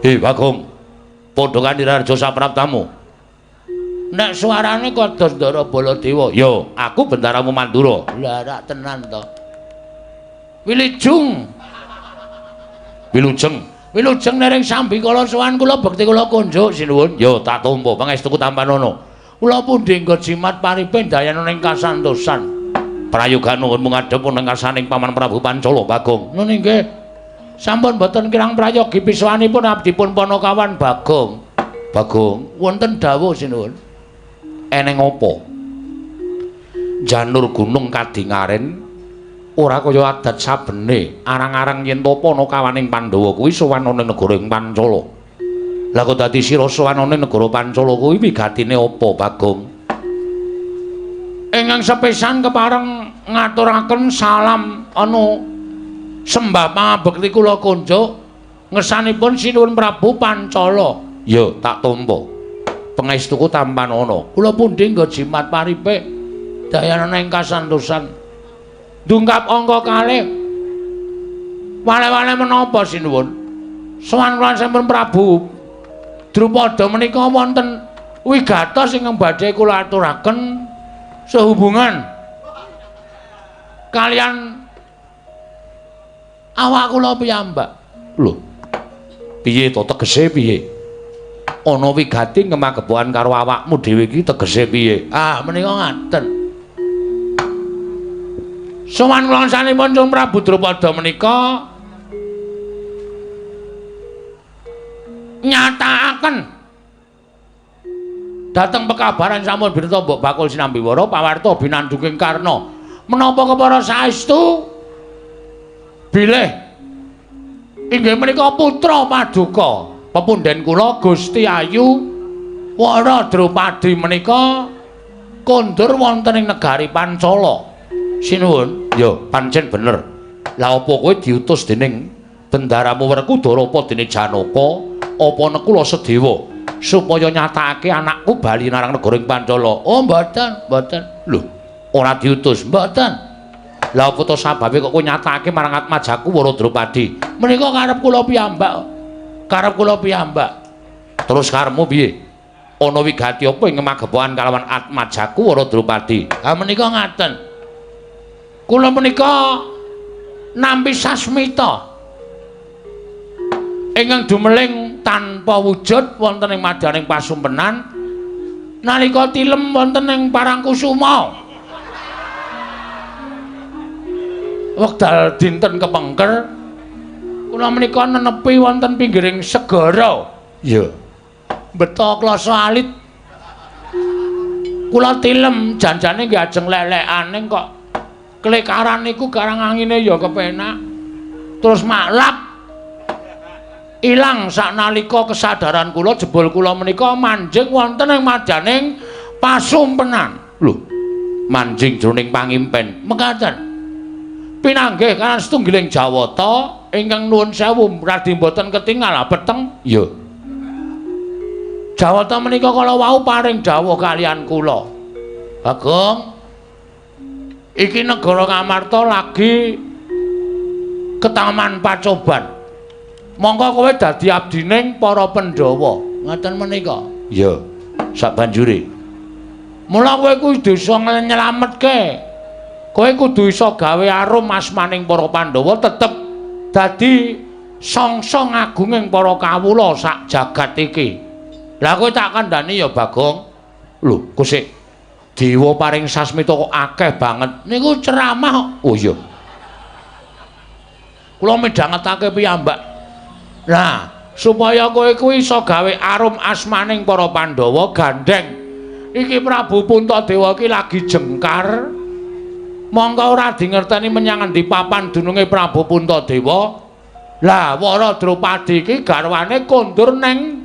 Hei Bagong, padha kanthi raja sapraptamu. Nek suarane kados Ndara Baladewa, ya aku bendaramu Mandura. Lah rak tenan to. Wilujeng. Wilujeng. Wilujeng nering sambikala sowan kula bekti kula kunjuk sinuwun. Ya tak tampa pangestuku tampanana. Kula pundi nggo jimat paripe ndayana ing kasantosan. Prayoga nuwun ngadhep ing ngarsaning Paman Prabu Pancala Bagong. Nun inggih. Sampun boten kirang prayogi pisuwanipun abdipun Panakawan Bagong. Bagong, wonten dawuh sinuwun. Eneng apa? Janur gunung kadingaren ora kaya adat sabene, arang-arang yen to Panakawaning Pandhawa kuwi sowan ana ing negara ing Pancala. Lah kok dadi sira sowan ana ing negara Pancala kuwi wigatine apa, Bagong? Ingkang sepisan kepareng ngaturaken salam anu sembah pangabekti kula kunjuk ngersanipun Sinuwun Prabu Pancala. Ya, tak tampa. Pangestuku tampanana. Kula pundi nggo jimat paripe dayanana ing kasantosan. Dungkap angka kalih. Wale-wale menapa sinuwun? Sowan kula sampun Prabu Drupada menika wonten wigatos ingkang badhe kula aturaken sehubungan kalian awak kula piyambak. Lho. Piye to tegese piye? Ana wigati ngemagepokan karo awakmu dhewe iki tegese piye? Ah, menika ngaten. Sowan kula sanipun Sang Prabu Drupada menika nyatakaaken dhateng pekabaran sampun bineta Mbok Bakul Sinambiwara pawarta binandunging Karna. Menapa kepara saestu bilih inggih menika putra paduka pepunden kula Gusti Ayu Wara Drupadi menika kondur wonten ing negari Pancala. Sinuwun, ya pancen bener. Lah apa kowe diutus dening bendaramu Werkudara apa dene Janaka apa Nekula Sedewa supaya nyatakake anakku bali marang negara ing Pancala? Oh, mboten, mboten. Lho, ora diutus, mboten. Lah apa to sababe kok kowe nyatakake marang atmajaku Wara Drupadi? Menika karep kula piyambak. Karep kula piyambak. Terus karepmu piye? Ana wigati apa ing magepokan kalawan atmajaku Wara Drupadi? Ha menika ngaten. Kula menika nampi sasmita ingkang dumeling tanpa wujud wonten ing madyaning pasumpenan nalika tilem wonten ing Parangkusuma. Wekdal dinten kepengker kula menika nenepi wonten pinggiring segara. Iya. Beta klasa alit. Kula tilem janjane nggih ajeng lelekane kok klekaran niku garang angine ya kepenak. Terus maklap ilang saknalika kesadaran kula jebul kula menika manjing wonten ing madyaning pasumpenan. Lho, manjing jroning pangimpen. Mekaten. Pinanggih kaliyan setunggiling Jawata ingkang nuwun sewu radi mboten ketingal peteng. Iya. Jawata menika kala wau paring dawuh kaliyan kula. Bagong, iki negara Ngamarta lagi ketaman pacoban. Mongko kowe dadi abdining para Pandhawa. Ngaten menika. Iya. Sabanjure. Mula kowe kudu iso nyelametke. Kowe kudu iso gawe arum asmaning para Pandhawa tetep dadi songsong agunging para kawula sak jagat iki. Lah kowe tak kandhani ya Bagong. Lho, kok sik dewa paring sasmita kok akeh banget. Niku ceramah kok. Oh iya. Kula midhangetake piyambak. Lah, supaya kowe kuwi iso gawe arum asmaning para Pandhawa gandheng. Iki Prabu Puntadewa iki lagi jengkar. Mongko ora dingerteni menyang endi papan dununge Prabu Puntadewa. Lah, Wara Drupadi iki garwane kondur neng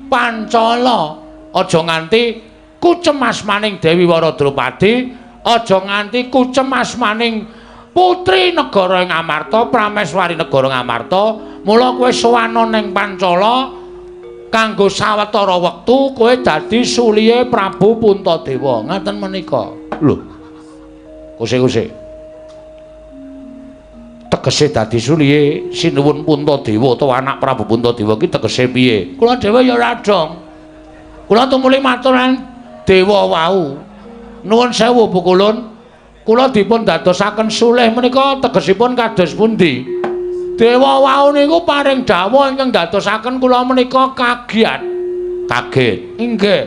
Pancala. Aja nganti kucem asmaning Dewi Wara Drupadi, aja nganti kucem asmaning putri negara ing Amarta, Prameswari negara Ngamarta. Mula kowe sowana ning Pancala kanggo sawetara wektu kowe dadi sulihe Prabu Puntadewa. Ngaten menika. Lho. Kuse-kuse. Tegese dadi sulihe Sinuwun Puntadewa utawa anak Prabu Puntadewa ki tegese piye? Kula dhewe ya ora dong. Kula tumuli matur dewa wau. Nuwun sewu Pukulun. Kula dipun dadosaken sulih menika tegesipun kados pundi? Dewa wau niku paring dawuh ingkang dadosaken kula menika kaget. Kaget. Inggih.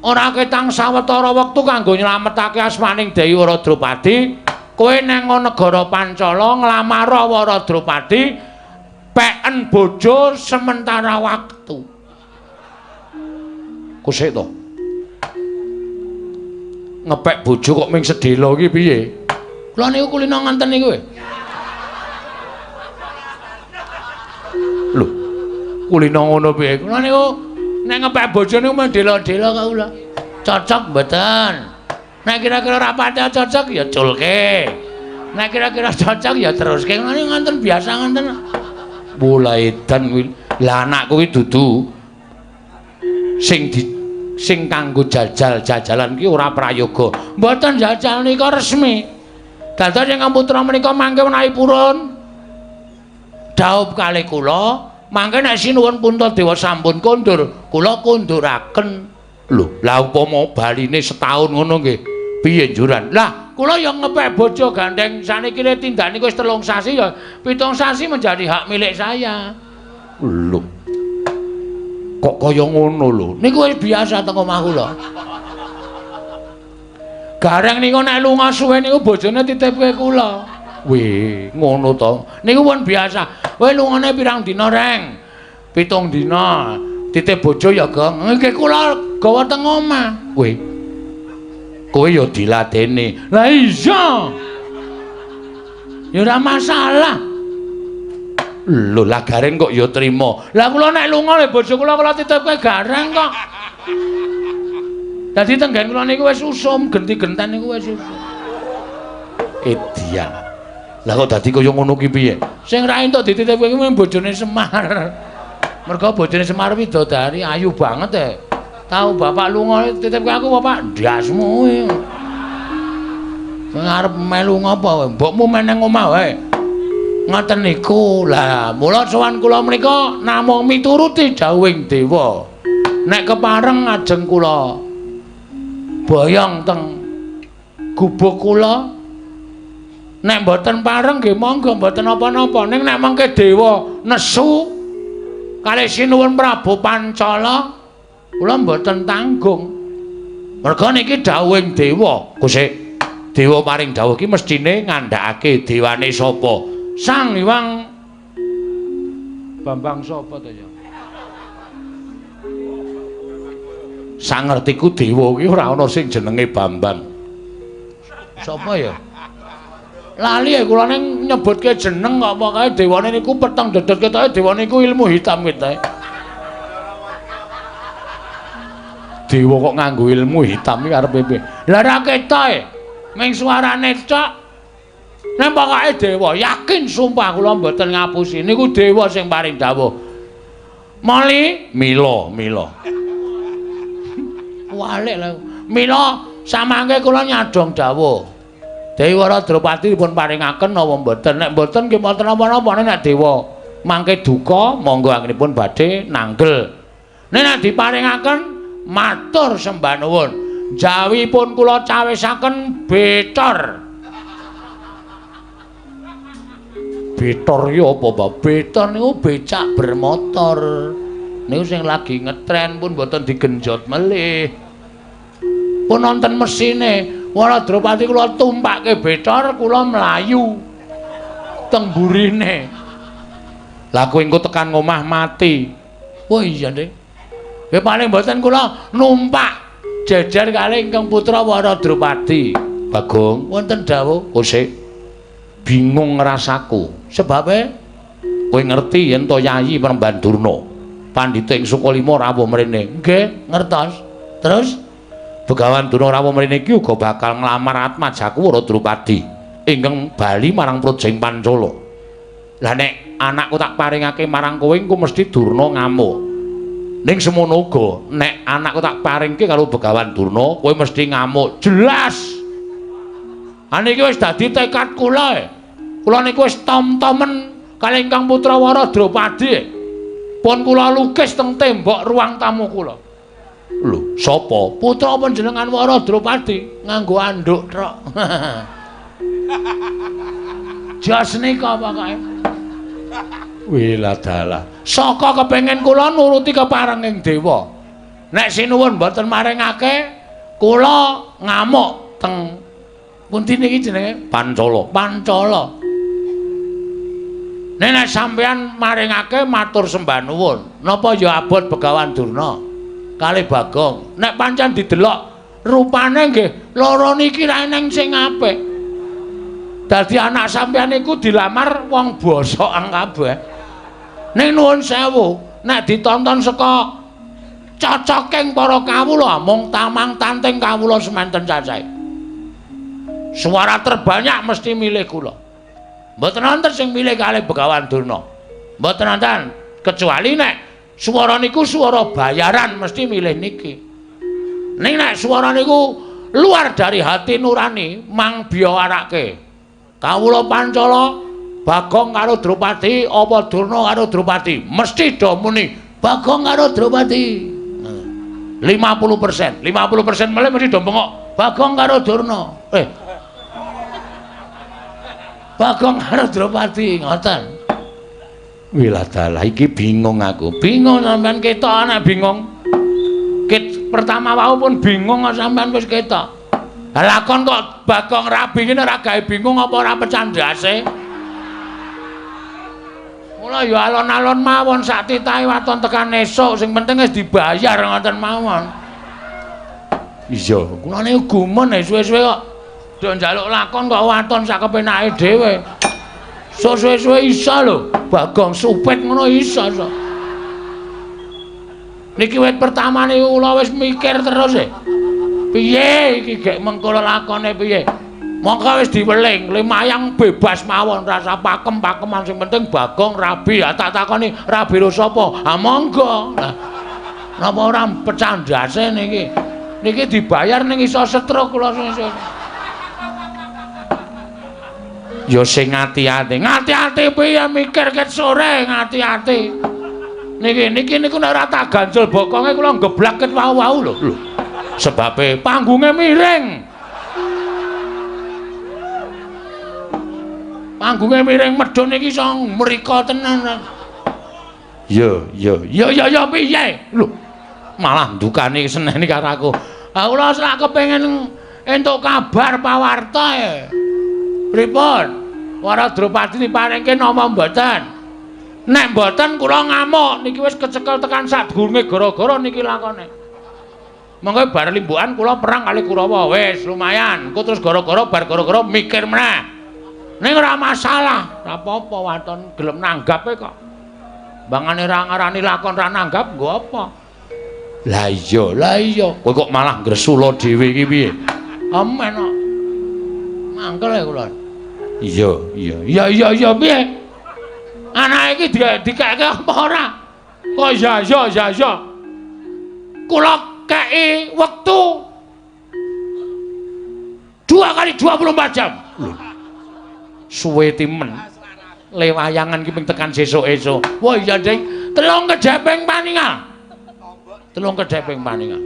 Ora ketang sawetara wektu kanggo nylametake asmaning Dewi Wara Drupadi, kowe nang negara Pancala nglamar Wara Drupadi peken bojo sementara waktu. Kusik to. Ngepek bojo kok ming sedhela iki piye? Kula niku kulino ngenten niku. Lho, kulino ngono piye? Kula niku nek ngepek bojo niku mung dela-dela kok kula. Cocok mboten? Nek kira-kira ora pati cocok ya culke. Nek kira-kira cocok ya teruske. Ngono ngoten biasa ngoten. Mulai edan kuwi. Lah anakku kuwi dudu sing di sing kanggo jajal-jajalan ki ora prayoga. Mboten jajal nika resmi. Dados ingkang putra menika mangke menawi purun dhaup kalih kula, mangke nek Sinuwun Puntadewa sampun kondur, kula konduraken. Lho, lah upama baline setahun ngono nggih, piye njuran? Lah, kula ya ngepek bojo gandeng saniki le tindak niku wis 3 sasi ya, 7 sasi menjadi hak milik saya. Lho. Kok kaya ngono lho? Niku wis biasa teng omah kula. Gareng niku nek lunga suwe niku bojone titipke kula. Wih, ngono to. Niku pun biasa. Kowe lungane pirang dina, Reng? 7 dina. Titip bojo ya, Gong. Nggih kula gawa teng omah. Wih. Kowe ya diladeni. Lah iya. Ya ora masalah. Lho, lah Gareng kok ya trima. Lah kula nek lunga le bojo kula kula titipke Gareng kok. Dadi tenggen kula niku wis usum, genti-genten niku wis usum. Edian. Lah kok dadi kaya ngono ki piye? Sing ra entuk dititipke kuwi bojone Semar. Mergo bojone Semar widodari ayu banget e. Tau bapak lunga titipke aku bapak ndasmu kuwi. Sing arep melu ngapa? Mbokmu meneng omah wae. Ngoten niku. Lah mula sowan kula menika namung mituruti dawuhing dewa. Nek kepareng ajeng kula boyong teng gubuk kula. Nek mboten pareng nggih monggo mboten napa-napa. Ning nek mengke dewa nesu kalih Sinuwun Prabu Pancala kula mboten tanggung. Merga niki dawuhing dewa. Kusik dewa paring dawuh iki mesthine ngandhakake dewane sapa? Sang Hyang Bambang sapa to ya? Sangertiku dewa iki ora ana sing jenenge Bambang. Sapa ya? Lali ya kula ning nyebutke jeneng kok pokoke dewane niku peteng dedet ketoke dewane niku ilmu hitam ketoke. Dewa kok nganggo ilmu hitam iki arepe piye? Lah ora ketoke. Ming suarane cok. Nek pokoke dewa yakin sumpah kula mboten ngapusi niku dewa sing paring dawuh. Moli mila mila. Walik lho. Mila samangke kula nyadhong dawuh. Dewi Wara Drupadi dipun paringaken napa mboten? Nek mboten nggih mboten napa-napa. Nek dewa mangke duka monggo anggenipun badhe nanggel. Nek nek diparingaken matur sembah nuwun. Jawipun kula cawisaken betor. Betor iki apa, Pak? Betor niku becak bermotor. Niku sing lagi ngetren pun mboten digenjot melih. Pun wonten mesine. Wara Drupadi kula tumpake betor kula mlayu teng burine. Lah kowe engko tekan ngomah mati. Oh iya, Dik. Ya paling mboten kula numpak jejer kalih ingkang putra Wara Drupadi. Bagong, wonten dawuh. Kusik. Bingung rasaku. Sebabe kowe ngerti yen to Yayi Premban Durna pandhita ing Sukalima rawuh mrene. Nggih, ngertos. Terus Begawan Durna rawuh mrene iki uga bakal nglamar atmajaku Wara Drupadi ingkang bali marang Projeng Pancala. Lah nek anakku tak paringake marang kowe engko mesti Durna ngamuk. Ning semono uga nek anakku tak paringke karo Begawan Durna kowe mesti ngamuk. Jelas. Ha niki wis dadi tekad kula. Kula niku wis tom-tomen kalih ingkang putra Wara Drupadi. Pun kula lukis teng tembok ruang tamu kula. Lho, sapa? Putra panjenengan Wara Drupadi nganggo anduk trok. Jos nika pokoke. Wiladalah. Saka kepengin kula nuruti keparenging dewa. Nek sinuwun mboten maringake, kula ngamuk teng pundi niki jenenge? Pancala. Pancala. Nek sampeyan maringake matur sembah nuwun. Napa ya abot Begawan Durna kalih Bagong. Nek pancen didelok rupane nggih loro niki ra eneng sing apik. Dadi anak sampeyan niku dilamar wong bosokan kabeh. Ning nuwun sewu, nek ditonton saka cocoking para kawula mung tamang tanting kawula semanten cacahe. Suara terbanyak mesti milih kula. Mboten wonten sing milih kalih Begawan Durna. Mboten wonten, kecuali nek swara niku swara bayaran mesti milih niki. Ning nek swara niku luar dari hati nurani mang biyawarake. Kawula Pancala Bagong karo Drupadi apa Durna karo Drupadi mesti do muni Bagong karo Drupadi. 50%, 50% melih mesti do bengok Bagong karo Durna. Bagong karo Drupadi ngoten. Wiladalah iki bingung aku. Bingung sampean ketok anak bingung. Ket pertama wau pun bingung sampean wis ketok. Lah lakon kok Bagong rabi ngene ora gawe bingung apa ora pecah ndase. Mula ya alon-alon mawon sak titahe waton tekan esuk sing penting wis dibayar ngoten mawon. Iya, kula niku gumun suwe-suwe kok do njaluk lakon kok waton sak kepenake dhewe. Suwe-suwe iso lho, Bagong supit ngono iso. Niki wit pertama niku kula wis mikir terus e. Piye iki gek mengko lakone piye? Mongko wis diweling, lumayang bebas mawon rasa pakem-pakeman sing penting Bagong rabi. Ah tak takoni rabi ro sapa? Ah monggo. Lah napa ora pecah ndase niki? Niki dibayar ning iso stroke kula sesuk. Ya sing ati-ati. Ngati-ati piye mikir ket sore ngati-ati. Niki niki niku nek ora tak ganjel bokonge kula geblak ket wau-wau lho. Lho. Sebabe panggunge miring. Panggunge miring medhun iki iso mrika tenan. Ya ya ya ya ya piye? Lho. Malah ndukani seneni karo aku. Ah kula sak kepengin entuk kabar pawarta e. Pripun? Wara Drupadi diparingke napa mboten? Nek mboten kula ngamuk niki wis kecekel tekan sadurunge gara-gara niki lakone. Monggo bar limbukan kula perang kali Kurawa wis lumayan. Engko terus gara-gara bar gara-gara mikir meneh. Ning ora masalah, ora apa-apa waton gelem nanggape kok. Bangane ra ngarani lakon ra nanggap nggo apa? Lah iya, lah iya. Kowe kok malah ngresula dhewe iki piye? Amen kok. Mangkel ya kula. Iya, iya. Iya, iya, iya piye? Anake iki dikeke apa ora? Kok iya, iya, iya, iya. Kula kei wektu 2 kali 24 jam. Lho. Suwe timen. Le wayangan ki ping tekan sesuk-esuk. Wah iya, Ding. Telung kedheping paningal. Telung kedheping paningal.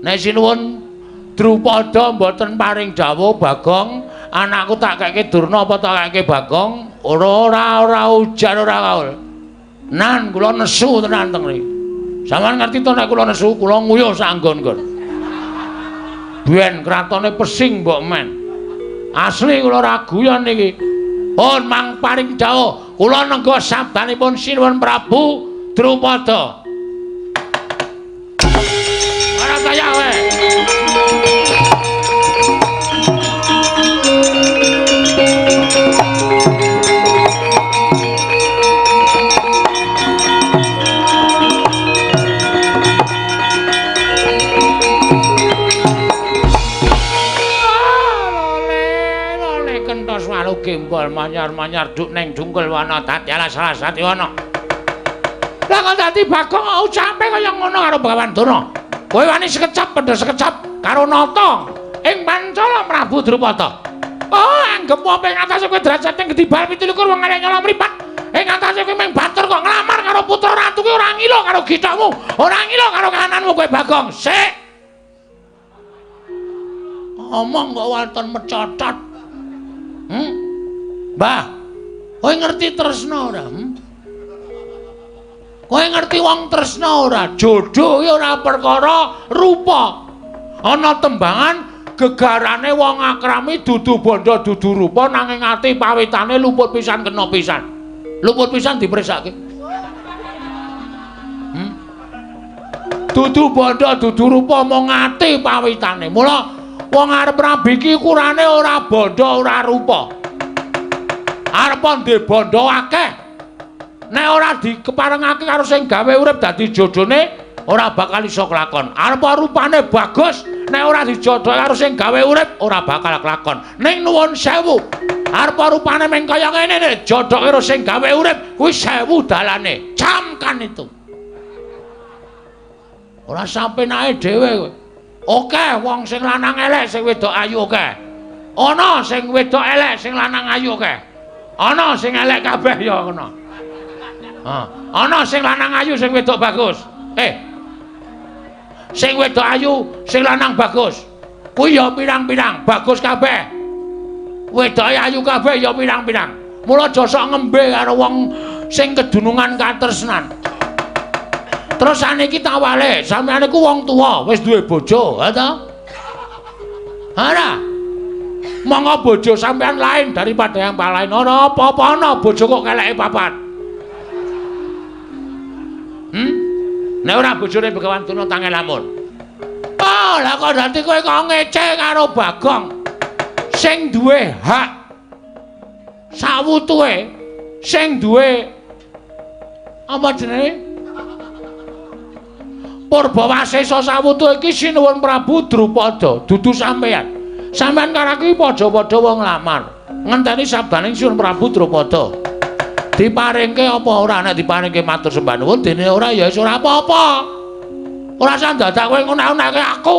Nek sinuwun Drupada mboten paring dawuh Bagong, anakku tak keke Durna apa tak keke Bagong? Ora ora ora ujar ora kaul. Nan kula nesu tenan teng mriki. Sampeyan ngerti to nek kula nesu, kula nguyuh sak nggon-nggon. Ben kratone pesing mbok men. Asli kula ora guyon niki. Pun mang paring dawuh, kula nengga sabdanipun Sinuwun Prabu Drupada. Ora kaya kowe. Gembol manyar-manyar duk neng dungkul wana dadi alas alas dadi wana. Lah kok dadi Bagong ucape kaya ngono karo Begawan Durna. Kowe wani sekecap pendha sekecap karo nata ing Pancala Prabu Drupada. Oh, anggep apa ing atase kowe derajate gedhi bal 27 wong arek nyolong mripat. Ing atase kowe mung batur kok nglamar karo putra ratu kuwi ora ngilo karo githokmu, ora ngilo karo kahananmu kowe Bagong. Sik. Omong kok waton mecotot. Mbah, kowe ngerti tresna ora? Kowe ngerti wong tresna ora? Jodoh ki ora perkara rupa. Ana tembangan gegarane wong akrami dudu bondo dudu rupa nanging ati pawitane luput pisan kena pisan. Luput pisan dipresake. Dudu bondo dudu rupa mung ati pawitane. Mula wong arep rabi iki ukurane ora bondo ora rupa. Arep ndek bondo akeh. Nek ora dikeparengake karo sing gawe urip dadi jodhone ora bakal iso kelakon. Arep rupane bagus, nek ora dijodhoke karo sing gawe urip ora bakal kelakon. Ning nuwun sewu, arep rupane meng kaya ngene nek jodhoke karo sing gawe urip kuwi sewu dalane. Camkan itu. Ora sampenake dhewe kowe. Oke, wong sing lanang elek sing wedok ayu oke. Ana sing wedok elek sing lanang ayu oke. Ana sing elek kabeh ya ngono. Ana sing lanang ayu sing wedok bagus. Sing wedok ayu, sing lanang bagus. Kuwi ya pirang-pirang, bagus kabeh. Wedoke ayu kabeh ya pirang-pirang. Mula aja sok ngembe karo wong sing kedunungan katresnan. Terus saniki tak walik, sampeyan iku wong tuwa, wis duwe bojo, ha ta? Ora. Monggo bojo sampeyan lain daripada yang lain. Ora apa-apa ana bojo kok keleke papat. Nek ora bojone Begawan Durna tange lamun. Oh, lah kok dadi kowe kok ngece karo Bagong sing duwe hak sawutuhe, sing duwe apa jenenge? Purbawasesa sawutuhe iki Sinuwun Prabu Drupada, dudu sampeyan. Sampeyan karo aku padha-padha wong lamar. Ngenteni sabdaning Sinuwun Prabu Drupada. Diparingke apa ora? Nek diparingke matur sembah nuwun, dene ora ya wis ora apa-apa. Ora usah dadak kowe ngunek-unekke aku.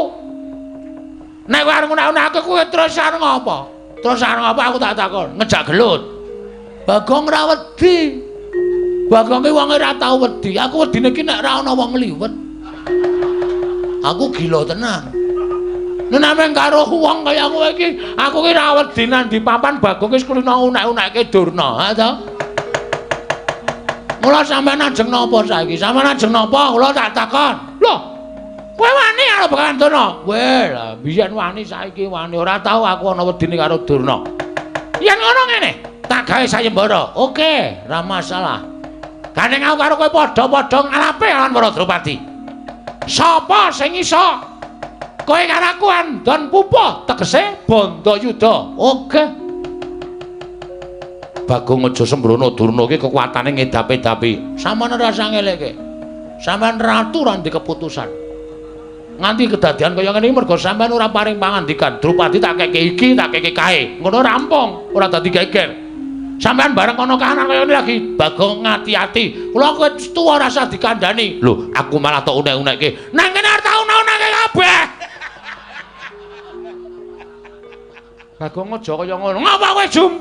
Nek kowe arep ngunek-unekke kowe terus arep ngopo? Terus arep ngopo aku tak takon, ngejak gelut. Bagong ora wedi. Bagong ki wong ora tau wedi. Aku wedine ki nek ora ana wong ngliwet. Aku gila tenan. Nek nameng karo wong kaya kowe iki, aku ki ora wedi nang di papan Bagong wis kulino unek-unekke Durna, ha ta? Mula sampeyan ajeng napa saiki? Sampeyan ajeng napa? Kula tak takon. Lho, kowe wani karo Begawan Durna? Weh, lah biyen wani saiki wani. Ora tau aku ana wedine karo Durna. Yen ngono ngene, tak gawe sayembara. Oke, ora masalah. Gandeng aku karo kowe padha-padha ngalape lawan para Drupadi. Sapa sing iso? Kowe karo aku andon pupuh, tegese Bandayuda. Oke. Bagong aja sembrono, Durna iki kekuatane ngedapi-dapi. Sampeyan ora usah ngeleke. Sampeyan ratu ora ndek keputusan. Nganti kedadian kaya ngene iki mergo sampeyan ora paring pangandikan. Drupadi tak keke iki, tak keke kae. Ngono rampung, ora dadi geger. Sampeyan bareng ana kahanan kaya ngene lagi, Bagong ngati-ati. Kula kowe tuwa ora usah dikandhani. Lho, aku malah tok unek-unekke. Nang kene arep tak unek-unekke kabeh. Bagong aja kaya ngono. Ngapa kowe, Jum?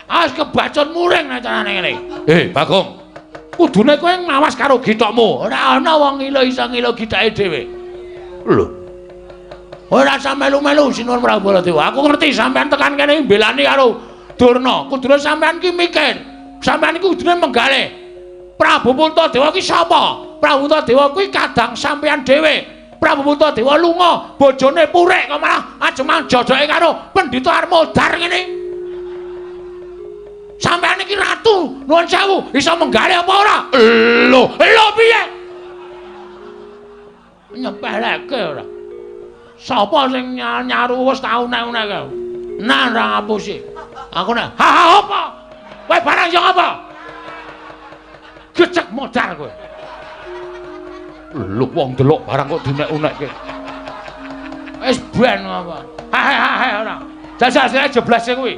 As kebacut muring nek carane ngene. Bagong. Kudune kowe ngawas karo githokmu. Ora ana wong ngilo iso ngilo githake dhewe. Lho. Ora usah melu-melu Sinuwun Prabu Baladewa. Aku ngerti sampean tekan kene mbelani karo Durna. Kudune sampean ki mikir. Sampean iki kudune menggalih. Prabu Puntadewa ki sapa? Prabu Puntadewa kuwi kadang sampean dhewe. Prabu Puntadewa lunga, bojone purik kok malah ajeng jodoke karo Pendhita Armodar ngene. Sampeyan iki ratu, nuwun sewu, iso menggalih apa ora? Lho, lho piye? Nyepeleke ora. Sapa sing nyaru wis tau unek-unekke? Nah, ora ngapusi. Aku nek, ha ha apa? Kowe barang yo apa? Gecek modar kowe. Lho wong delok barang kok diunek-unekke. Wis ben apa? Ha ha ha ora. Jajal sing jeblase kuwi.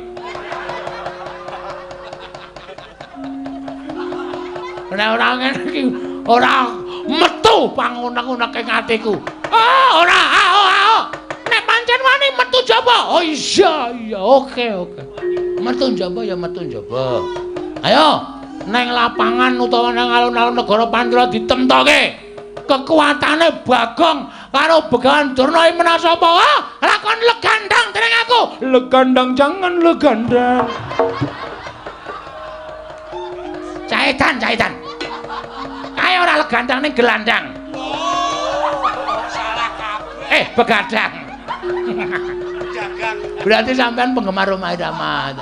Nek ora ngene iki ora metu pangunek-uneke ing atiku. Ah, ora, ah, oh, ah, oh. Nek pancen njaba. Oh iya iya, oke oke. Metu njaba ya metu njaba. Ayo neng lapangan utawa nang alun-alun negara Pancala ditemtoke. Kekuatane Bagong karo Begawan Durna iki menang sapa? Ah, lakon legandang dening aku. Legandang jangan legandang. Caitan, caitan. Kae ora legandang ning gelandang. Salah kabeh. Begadang. Dagang. Berarti sampean penggemar Rhoma Irama.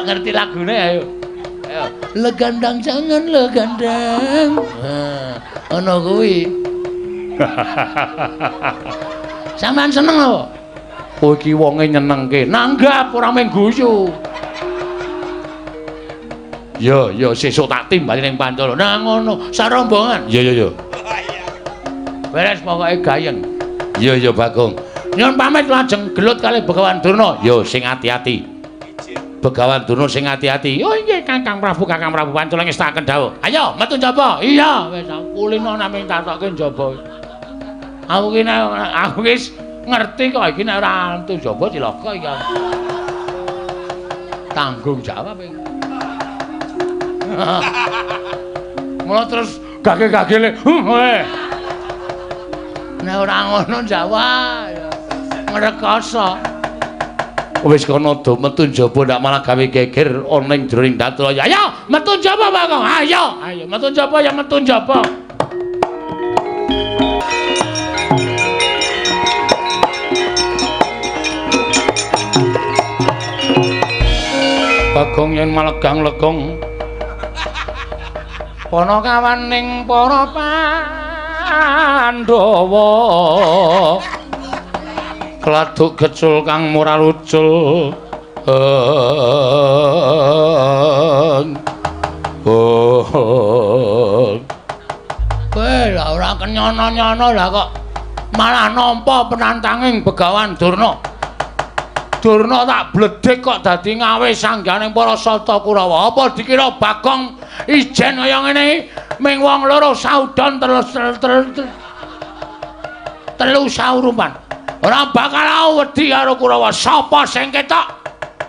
Ngerti lagune ayo. Ayo. Legandang jangan legandang. Nah, ono kuwi. Sampean seneng lho. Kowe iki wonge nyenengke. Nanggap ora mung guyu. Ya, ya sesuk tak timbali ning Pancala. Nah ngono, sarombongan. Ya ya ya. Beres pokoke gayeng. Ya ya Bagong. Nyuwun pamit lajeng gelut kali Begawan Durna. Ya sing ati-ati. Begawan Durna sing ati-ati. Oh inggih Kakang Prabu, Kakang Prabu Pancala ngestaken dawuh. Ayo metu njaba. Iya wis kulino namung tatoke njaba. Aku ki aku wis ngerti kok iki nek ora metu njaba cilaka iki. Tanggung jawab iki. Mula terus gage-gagele. Nek ora ngono jawab ngrekoso. Wis kono do metu njaba ndak malah gawe geger ana ing jroning datul. Ayo metu njaba Bagong. Ayo, ayo metu njaba ya metu njaba. Bagong yen malegang legong. Panakawan ning para Pandhawa. Kladuk gecul kang murah lucul. Kowe lah ora kenyono-nyono lah kok malah nampa penantanging Begawan Durna. Durna tak bledhek kok dadi ngawe sangganing para Sata Kurawa. Apa dikira Bagong ijen kaya ngene iki ming wong loro saudon telu saurupan. Ora bakal wedi karo Kurawa. Sapa sing ketok?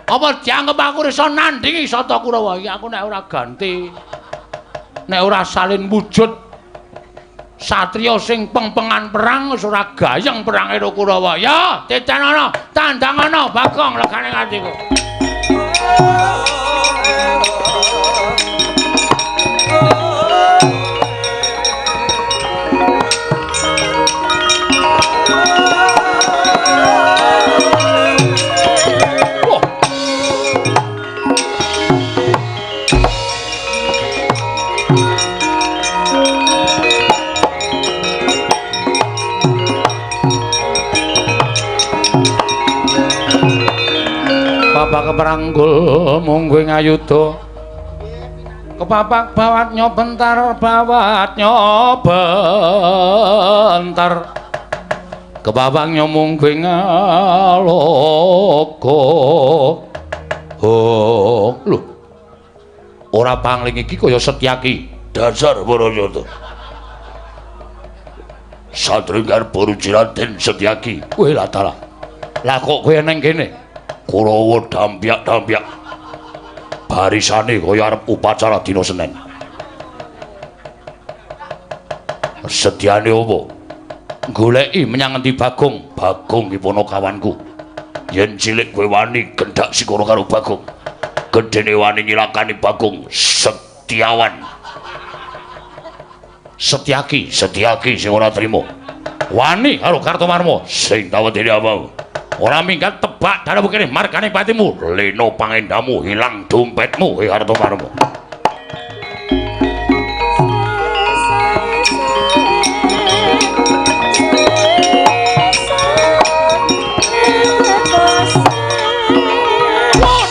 Apa dianggep aku iso nandingi Sata Kurawa? Iki aku nek ora ganti, nek ora salin wujud satriya sing pengpengan perang wis ora gayeng perang karo Kurawa. Ya, titenono, tandangono Bagong legane atiku. Bapak keperanggul mungguh ngayuda. Kepapak bawat nyobentar, bawat nyobentar. Kepapak nyomungguh ngaloka. Oh, lho. Ora pangling iki kaya Setyaki. Dasar Barayata. Satringgar Baruji Raden Setyaki. Kowe lah dalah. Lah kok kowe nang kene? Kurawa dampyak-dampyak. Barisane kaya arep upacara dina Senin. Setyane opo? Goleki menyang ngendi Bagong? Bagong ki ponokawanku. Yen cilik kowe wani gendak sikara karo Bagong. Gedene wani nyilakani Bagong Setiawan. Setyaki, Setyaki sing ora trima. Wani karo Kartomarma sing tawedene apa? Ora minggat tebak dalu kene margane patimu. Leno pangendamu hilang dompetmu Kartomarma. Wah!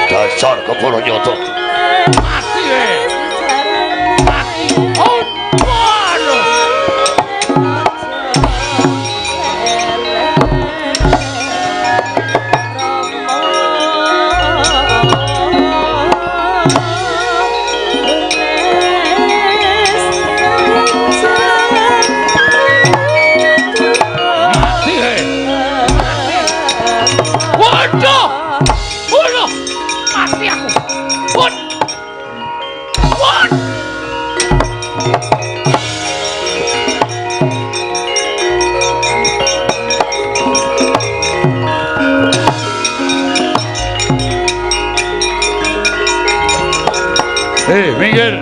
Dasar kepara nyata. Mati we. Mati. Oh, waduh. Mati we. Waduh. Waduh. Mati aku. Wot. Wot. Hei, minggir.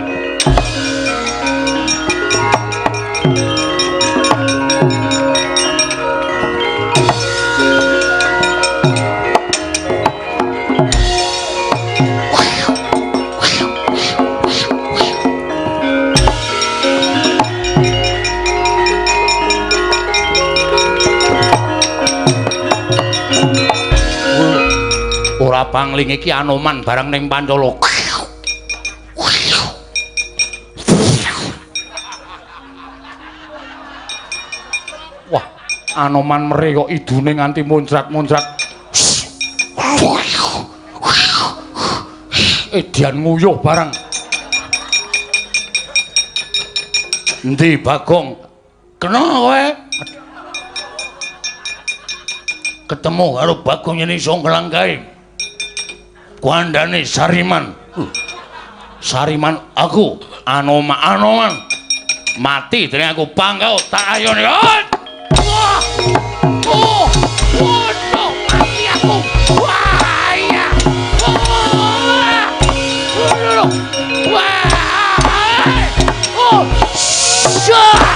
Ora pangling iki Anoman barang ning Pancala. Wah, Anoman mere kok idune nganti muncrat-muncrat. Edian nguyuh barang. Endi Bagong? Kena kowe. Ketemu karo Bagong yen iso nglangkahi. Kuandane Sariman. Sariman aku, Anoman, Anoman. Mati dening aku pangkau tak ayone. Wah. Oh, waduh, mati aku. Wah, iya. Wah. Waduh. Wah. Oh. Syah.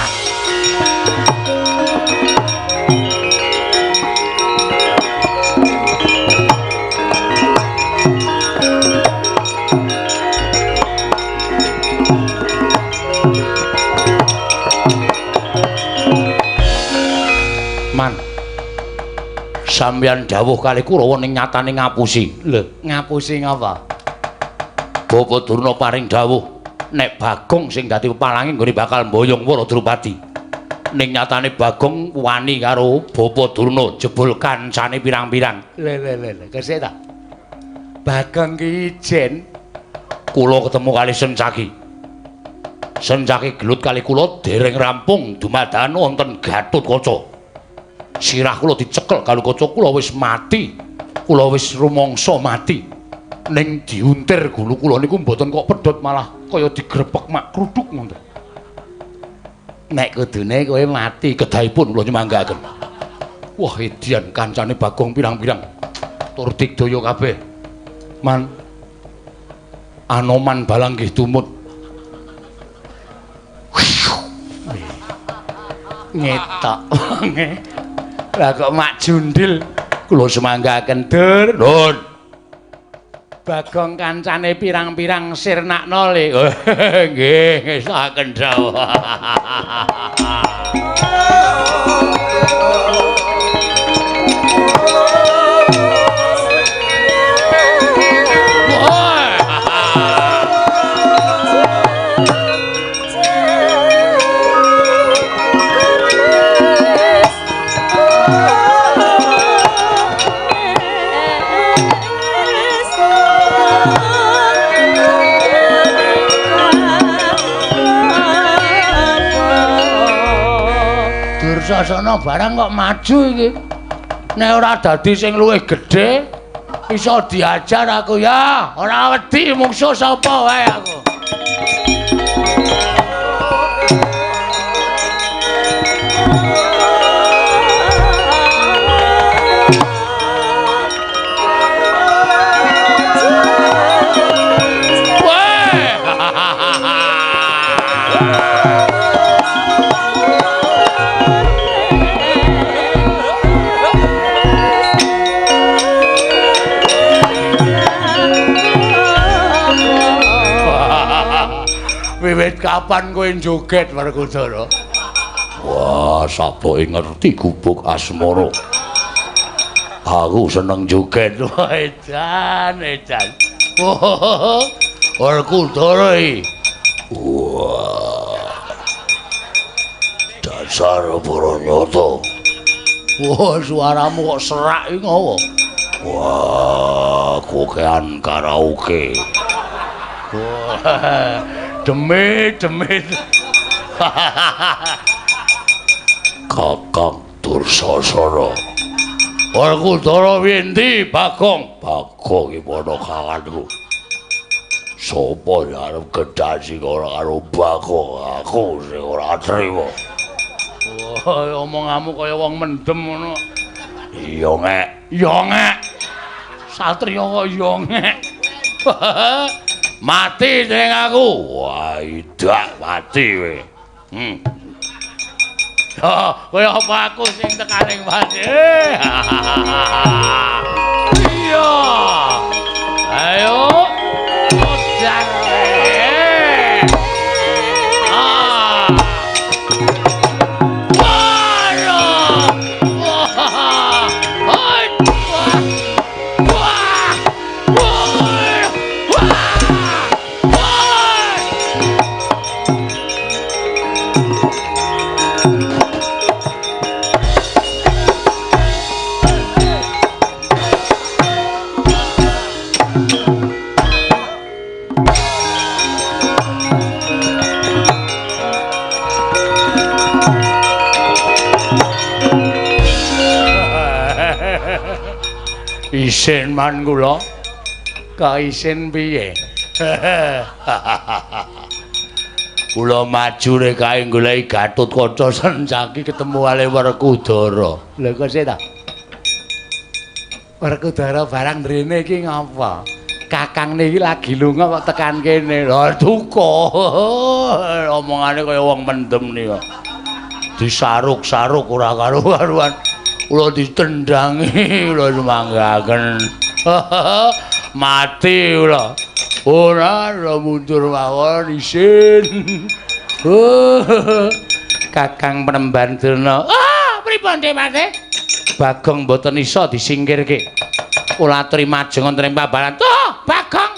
Man. Sampeyan dawuh kali Kurawa ning nyatane ngapusi. Lho, ngapusi ngapa? Bapak Durna paring dawuh nek Bagong sing dadi pepalange nggone bakal mboyong Wara Drupadi. Ning nyatane Bagong wani karo Bapak Durna jebul kancane pirang-pirang. Lho lho lho, lho, kesik ta? Bagong ki ijen kula ketemu kali Sencaki. Sencaki gelut kali kula dereng rampung dumadakan wonten Gatotkaca. Sirah kula dicekel karo kaca kula wis mati. Kula wis rumangsa mati. Ning diuntir gulu kula niku mboten kok pedhot malah kaya digrepek mak kruduk ngoten. Nek kudune kowe mati kedahipun kula nyemanggaken. Wah, edian kancane Bagong pirang-pirang. Tur digdaya kabeh. Man Anoman balang nggih tumut. Ngetok wonge. Lah kok mak jundil kula semanggaken dur. Nun. Bagong kancane pirang-pirang sirnakno le. Nggih, ngesaken dawuh. Dursasana barang kok maju iki. Nek ora dadi sing luwih gedhe iso diajar aku ya. Ora wedi mungsuh sapa wae aku. Wiwit kapan kowe joget Werkudara? Wah, saboke ngerti gubuk asmara. Aku seneng joget. Edan, edan. Werkudara iki. Wah. Dasar Baranyata. Wah, suaramu kok serak iki ngopo? Wah, kokean karaoke. Wah, demit, demit. Kakang Dursasana. Werkudara endi, Bagong? Bagong iki ponakanku. Sopo sing arep gedhasi ora karo Bagong? Aku sing ora trima. Wah, omonganmu kaya wong mendem ngono. Iya ngek, iya ngek. Satriya kok iya ngek. Mati ning aku. Wah, idak mati kowe. Oh, kaya apa aku sing tekaning mati. Iya. Ayo. Modar. Ah. Wah. Wah. Wah. Wah. Wah. Wah. Isin man kula. Kok isin piye? Kula maju rek kae goleki Gatotkaca Sencaki ketemu kali Werkudara. Lha kok sik ta? Werkudara barang mrene iki ngapa? Kakang niki lagi lunga kok tekan kene. Lha duka. Omongane kaya wong mendem nika. Disaruk-saruk ora karu-karuan. Kula ditendangi, kula sumanggaken. Mati kula. Ora, ora mundur mawon isin. Kakang Penemban Durna. Ah, pripun Dewate? Bagong mboten iso disingkirke. Kula aturi majeng wonten ing pabaran. Oh, Bagong.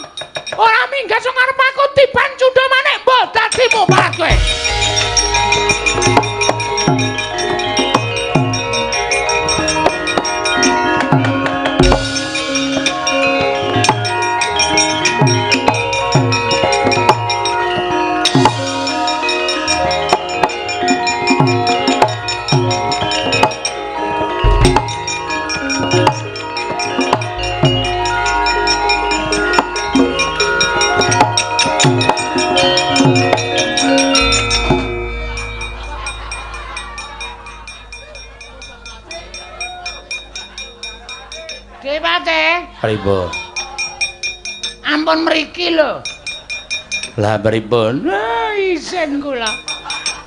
Ora minggat sing arep aku tiban cundha manik mbok dadi muparat kowe. Dewate, Pripun? Ampun mriki lho. Lah pripun? Ah, isin kula.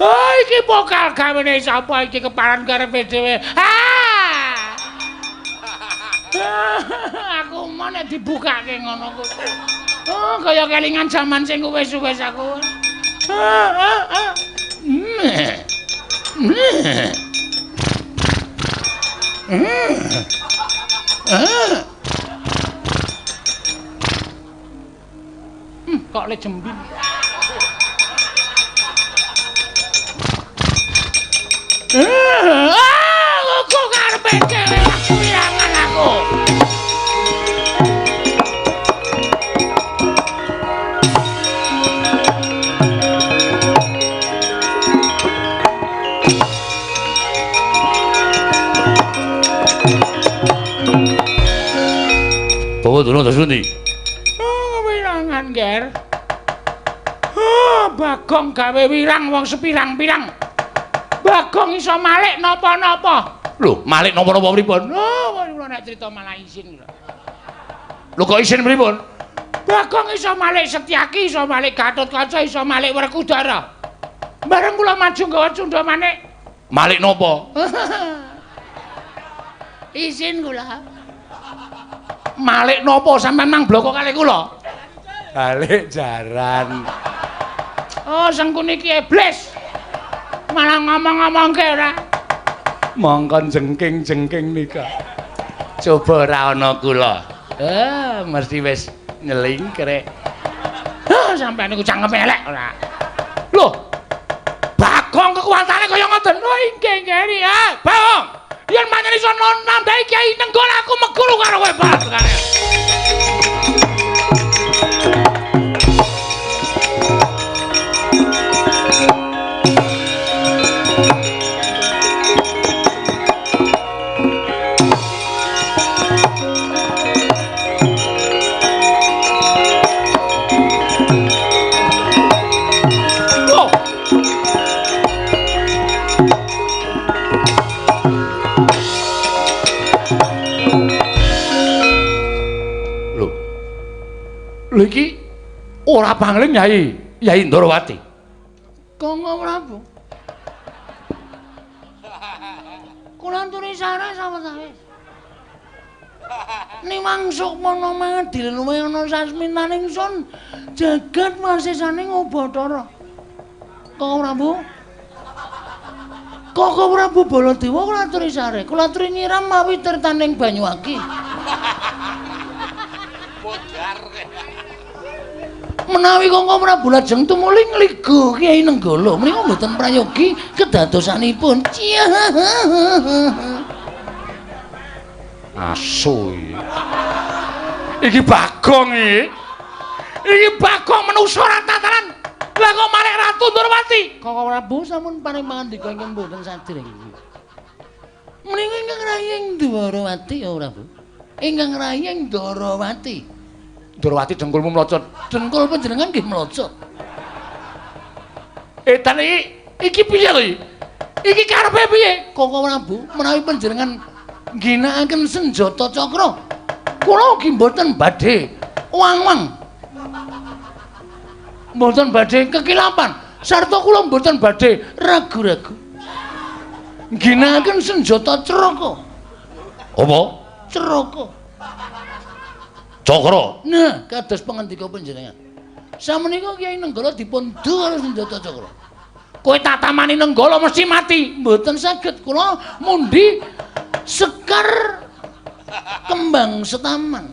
Oh, iki pokal gawene sapa iki keparan karepe dhewe. Ah! Aku mau nek dibukake ngono kuwi. Oh, kaya kelingan jaman sing wis-wis aku. Kok le jembin. Ah, kok karepe dhewe aku wirangan aku. Bawa durung terus pundi? Oh, wirangan, Ger. Oh, Bagong gawe wirang wong sepirang-pirang. Bagong iso malik napa-napa. Lho, malik napa-napa pripun? Oh, kula nek crita malah isin kula. Lho kok isin pripun? Bagong iso malik Setyaki, iso malik Gatotkaca, iso malik Werkudara. Bareng kula maju nggawa cundha manik. Malik napa? Isin kula. Malik napa sampean mang bloko kalih kula? Balik jaran. Oh, Sengkuni iki iblis. Malah ngomong-ngomongke ora. Mongkon jengking-jengking nika. Coba ora ana kula. Mesti wis nyelingkrek. Hah, sampean niku cangkeme elek ora. Lho. Bagong kekuatane kaya ngoten. Oh, inggih nggih. Ah, Bagong. Yen pancen iso nandhani Kyai Nenggala aku meguru karo kowe, Bagong. Lho iki ora pangling Yai, Yai Ndorowati. Kanggo Prabu. Kula anturi sare sawetawis. Niwang sukmana mangadil luwih ana sasmitaning sun jagat wasisaning Ubathara. Kanggo Prabu. Kanggo Prabu Baladewa kula aturi sare, kula aturi nyiram mawi tirtaning banyu aki. Menawi Kangko Prabu lajeng tumuli ngligo Kyai Nenggala menika mboten prayogi kedadosanipun. Asu iki. Iki Bagong iki. Iki Bagong menungsa ora tataran. Lah kok marek Ratu Ndorowati? Kangko Prabu sampun paring pangandika ingkang mboten sadèrèng. Menika ingkang raying Ndorowati ya Prabu. Ingkang raying Ndorowati. Ndorowati dengkulmu mlocot. Dengkul panjenengan nggih mlocot. Edan iki iki piye to iki? Iki karepe piye? Kangko Prabu, menawi panjenengan ngginakaken senjata cakra, kula ugi mboten badhe wang-wang. Mboten badhe kekilapan, sarta kula mboten badhe ragu-ragu. Ngginakaken senjata craka. Apa? Craka. Cakra. Nah, kados pangandika panjenengan. Samenika Kyai Nenggala dipun du karo senjata cakra. Kowe tatamani Nenggala mesti mati. Mboten saged kula mundi sekar kembang setaman.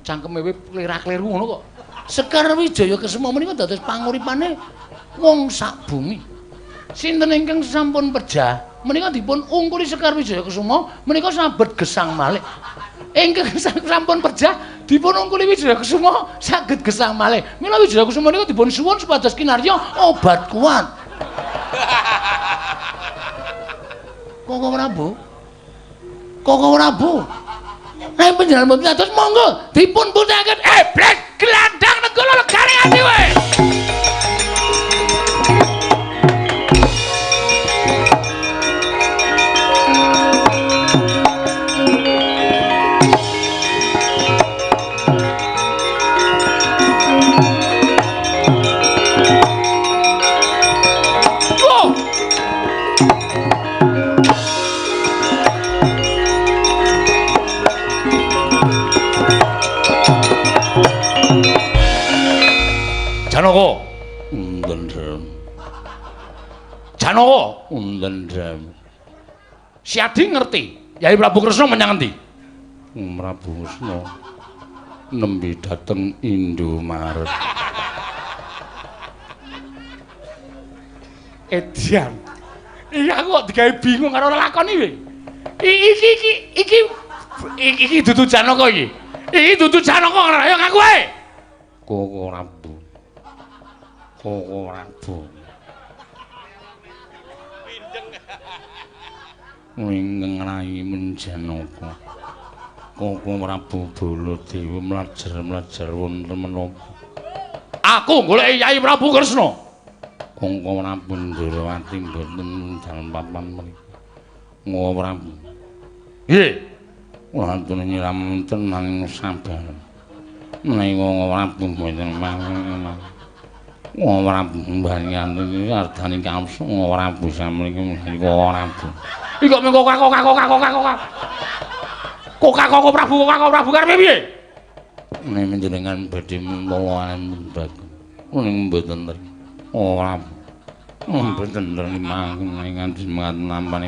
Cangkeme kowe klera-kleru ngono kok. Sekar Wijaya Kesuma menika dados panguripane wong sak bumi. Sinten ingkang sampun pejah menika dipun ungkuli Sekar Wijaya Kesuma menika sabet gesang malih. Ingkang sampun pejah dipun ungkuli Wijaya Kesuma saged gesang malih. Mila Wijaya Kesuma menika dipun suwun supados kinarya obat kuat. Koko Prabu. Koko Prabu. Nek panjenengan mboten atos monggo dipun putihake. Blek gelandang Nenggala legane ati kowe. Janaka. Ndendhem. Janaka. Ndendhem. Siadi ngerti Yai Prabu Kresna menyang endi? Prabu Kresna nembe dateng Indomaret. Edian. Iki aku kok digawe bingung karo lakon iki. Iki iki dudu Janaka iki. Iki dudu Janaka ngono ayo ngaku ae. Koko Prabu. Koko Prabu. Ingkang rayi Menjanaka. Koko Prabu Baladewa mlajar-mlajar wonten menapa? Aku goleki Yai Prabu Kresna. Koko Prabu Ndorowati mboten dalem papan mriki. Koko Prabu. Nggih. Kula aturi nyiram wonten nanging sabar. Menawi Koko Prabu mboten mangke. Koko Prabu mbanyan iki ardani kamsu Koko Prabu samriki mesti Koko Prabu. Iki kok mung kok kok kok kok kok. Kok kok Prabu kok Prabu karepe piye? Nek panjenengan badhe mentoloan bagus. Ning mboten mriki. Koko Prabu. Mboten mriki mangke nganti nampane.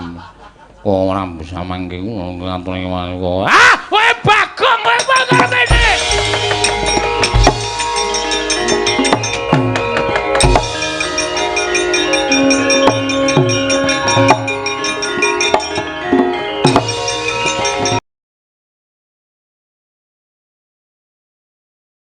Ora bisa mangke ngatur. Ah, kowe.